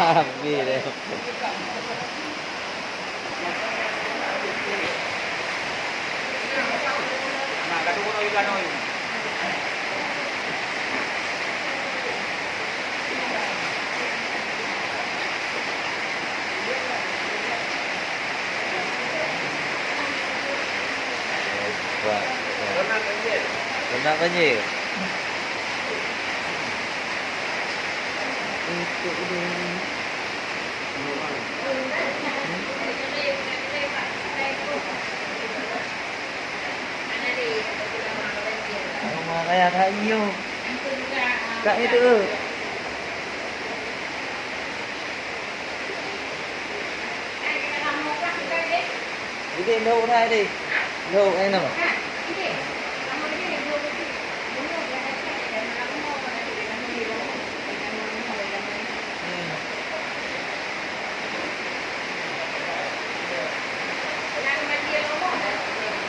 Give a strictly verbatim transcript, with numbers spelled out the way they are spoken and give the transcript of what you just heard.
Habis deh. Hebat. Kena banjir. Rumah raya Rahayu. Kak itu. Jadi, ndak udah deh. Ndak, eh, nama?